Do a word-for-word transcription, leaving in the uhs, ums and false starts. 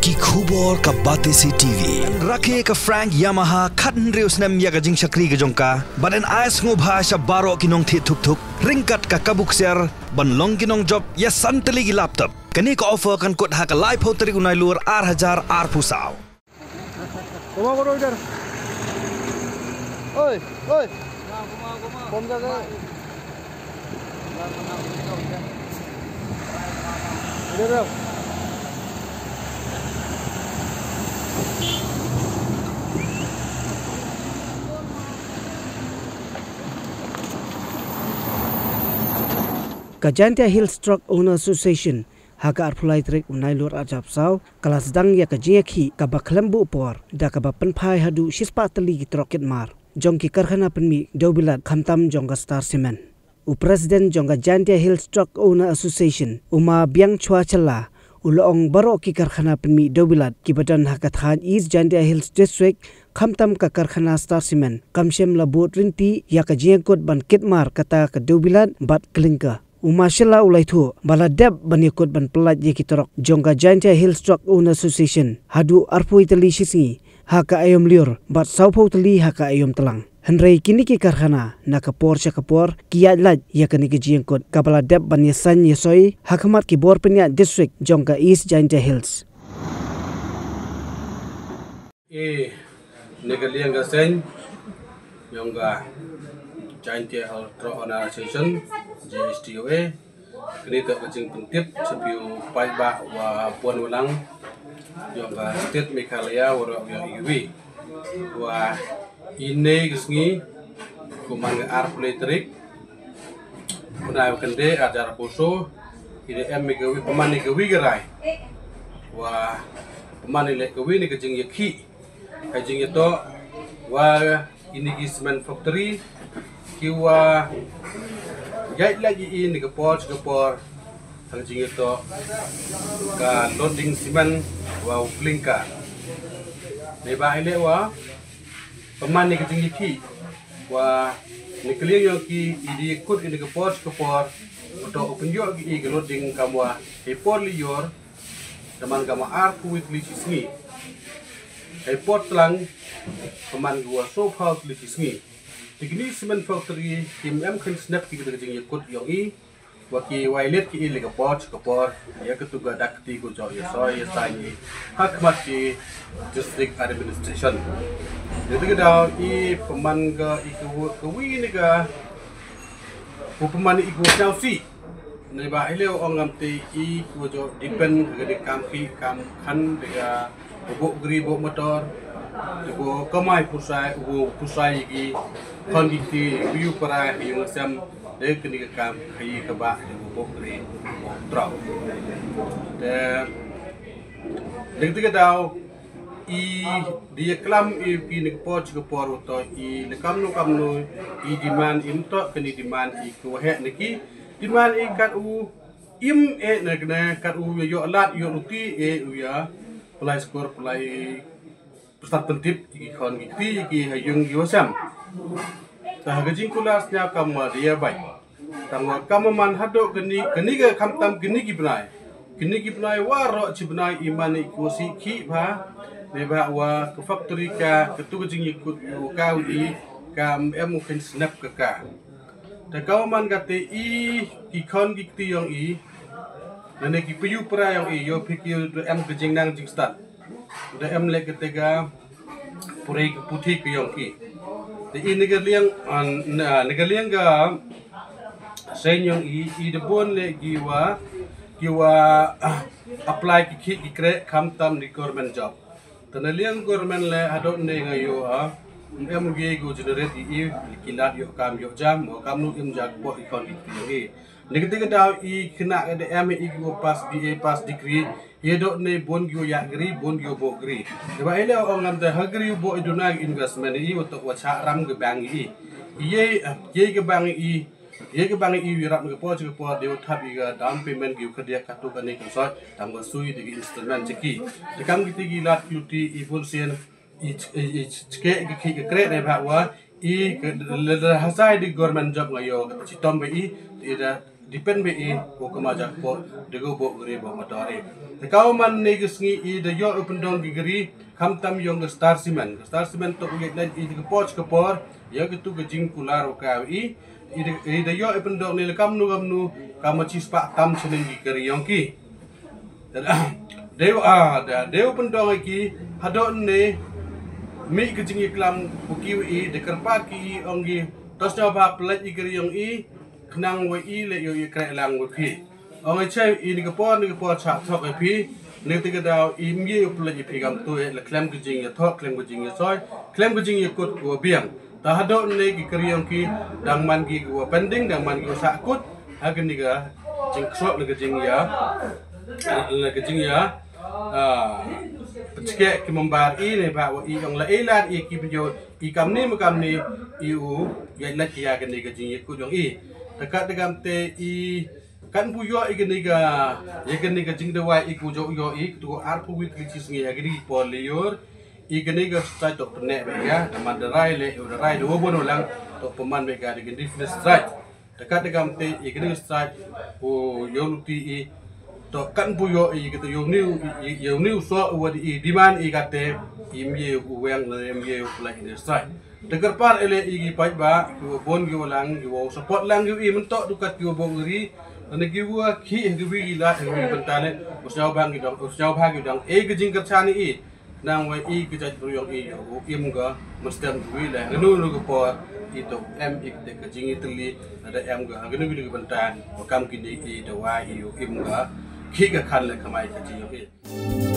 Ki khubor ka Batesi T V. Rakhe ka Frank Yamaha khathynriew snem ïa ka jingshakri ka jong ka. Bad yn ai sngewbha sha baroh ki nongthied thuk thuk ryngkat ka kabu ksiar ban long ki nongjop ïa san tylli ki laptop. Kane ka offer kan kut ha ka laiphew tarik u Nailur ar hajar arphew saw. Oi, oi. Ka Jaintia Hills Truck Owner Association ha ka arphew lai tarik u Nailur arphew saw ka la sdang ïa ka jingïakhih kaba khlem buh por da kaba pynphai haduh shispah tylli ki truck kit mar jong ki karkhana pynmih dewbilat khamtam jong ka Star Cement. U President jong ka Jaintia Hills Truck Owner Association, u Ma Biang Chwa Chella, u la ong baroh ki karkhana pynmih dewbilat kiba don ha ka thaiñ East Jaintia Hills District, khamtam ka karkhana Star Cement, kam shym la bud ryntih ïa ka jingïakut ban kit mar kata ka dewbilat bad klinker. U Ma Chella u la ïathuh ba la dep ban ïakut ban pyllait ïa ki truck jong ka Jaintia Hills Truck Owner Association haduh arphew tylli shi sngi ha ka aïom lyiur bad sawphew tylli ha ka aïom tlang. Hynrei kine ki karkhana na ka por sha ka por ki ïaid lait ïa kane ka jingïakut kaba la dep ban ïasaiñ ïasoi ha khmat ki bor pynïaid district jong ka East Jaintia Hills. E, ne ka liang ka seng jong ka Jaintia Hills Truck Owner Association, J H T O A. Kane ka jingpyntip sha phi u paidbah wa pon wa lang jong ka state Meghalaya waroh ïa iwi. Wa ine ka sngi, kumne ka arphew lai tarik, kumne ka kynde, hajar arphew saw, ine em ine ka wi, pynman ine ka wi ka rai. Wa pynman ine ka wi ine ka jingïakhih, ka jingïatoh wa ine ki cement factory ki wa ïaid lait ïa ine ka por sha ka por ha ka jingïatoh ka loading cement wa u klinker. Neibhah ine wa pynman ine ka jingïakhih wa ine ka liang ïong ki i dei kut ine ka por sha ka por, uto u pynïoh ki i ka loading kam wa hei por lyiur, da man kam wa arphew tylli shi sngi. Hei por tlang, pynman ki wa sawphew tylli shi sngi. Te kine cement factory kim em kheiñ snep ki kata ka jingïakut ïong i, wa ki wa ïaleit ki i lei ka por sha ka por ïa katu ka dak kti ko jong ïasoi ïasaiñ i ha khmat ki district administration. Ïa kata ka daw i pynman ka i ka wi, ka wi ne ka, u pynman i ka wi sñiawsih. Neibhah i lei ong ngam te i ko jong depend ka dei kam khih kam khan de ka u buh gari buh motor, te ko kamai pusai, u buh pusai ki khon ki kti, u yu para ki yung sem, de kani ka kam khaïi kaba u buh gari buh trok. Te de kti ka daw i dei klam i ki ne ka por sha ka por uto i ne kamno kamno i demand i mto kani demand i ko heh ne ki demand i kat u im e ne kane kat u ïoh lad ïoh ruti e u ïa pynlait skor pynlait pyrsad pyntip ïa ki khon ki kti ïa ki ha yung ïa wa sem. Te ha ka jingkular sñiaw kam wa dei ïa bait. Tang wa kam wa man haduh kani, kani ka khamtam kani ki bnai. Kani ki bnai waroh chi bnai i man i ko sih khih bha. Neibhah wa ka factory ka, katu ka jingïakut ïa ka u i, kam em u kheiñ snep ka ka. Te ka wa man kate i ki khon ki kti ïong i, lane ki payu para ïong i, ïoh phi ki da em ka jingnang jingstad. Da em leh kate ka pule ka puthi ka ïong ki. Te i ne ka liang, ah, na, ne ka liang ka seiñ ïong i, i da bun leh ki wa, ki wa, ah, apply ki khih ki kreh khamtam ne government job. Te na liang government leh haduh ne nga ïoh ha, em u ïa ko generate i, i ki lad ïoh kam ïoh jam, wa kamno im ja kpoh i khon i kti ïong i. Ne kata ka daw i khynnah ka da em i ko pass B A, pass degree, i haduh ne bun ki wa ïa gri, bun ki wa buh gri. Te ba i leh ong ngam te ha gri u buh i duna ka investment i, wa toh wa chah ram ka bank i. I, i ka bank i, Ïa ka bank i ïarap na ka por sha ka por dei u thap ïa ka down payment ki u khadek katu kane ka soi tang ba sui da ki instrument jong ki. Te kam kiti ki lad ki luti i bun sien i ch-, i, i ch-, chkeh ki khih ki kreh neibhah wa i ka lada hasai da government job nga ïoh kata chitom ba i te i da depend bha i u kama jakpoh da ka boh gari boh motor i. Te ka u man ne ka sngi i da ïoh u pyndong ki gari, khamtam ïong ka Star Cement. Ka Star Cement toh u ïaid leit i da ka por sha ka por ïa katu ka jingkular u ka i. I da, i da ïoh i pyndong ne la kamnu kamnu, kama chispah tam shaneng ki gari ïong ki. Dei wa, ah, da, dei u pyndong ïa ki, haduh ne mih ka jingïaklam u ki wa i, da kyrpad ki i ong ki, to sngewbha pynlait i gari ïong i, khnang wa i leh ïoh i kreh lang wa phi. Ong i chai i ni ka por, ni ka por chah thok ïa phi, ni te ka daw i mih u pynlait ïa phi kam tu ïa la khlem ka jingïathoh, khlem ka jingïasoi, khlem ka jingïakut ka wa biang. Ta haduh ne ki gari ïong ki dang man ki wa pending, dang man ki wa sah kut ha kani ka jingksoh, na ka jingïa, na ka jingïa, ah, pynchkeh ki member i ne ba wa i ong la i lad i ki video i kamni ma kamni i u ïa lad ïa kani ka jingïakut ïong i. Ta ka te kam te i kan bu ïoh i kani ka, ïa kani ka jingdawai i ku jok ïoh i tu arphew wit li chi sngi ha kani ki por lyiur. I kani ka strike toh pyneh ba ïa, da man da rai le, da rai da wa bon lang, toh pynman ba ïa ka da kani strike. Ta ka te kam te i kani strike u ïoh luti i, toh kan bu ïoh i kata ïoh niu, ïoh niu so u wa di i demand i kate, i mye u weng la mye u pynlait i strike. Te kyrpad ïa le i ki paidbah ki wa bon ki wa lang ki wa support lang ki i mynta du kat ki wa bok ri. Lane ki wa ki ki wi ki lad ki wi bynta ne u sñiaw bang ki dong, u sñiaw bha ki dong e ki jingkyrchan i. Nang wa i ki jait bru yong i u im ka mynstep ki wi le. Nganu nu ka por i to em i te ka jingitylli, da em ka nganu ki bynta wa kam ki ni i da wa i u im ka ki ka khan le kamai ka jing yong i.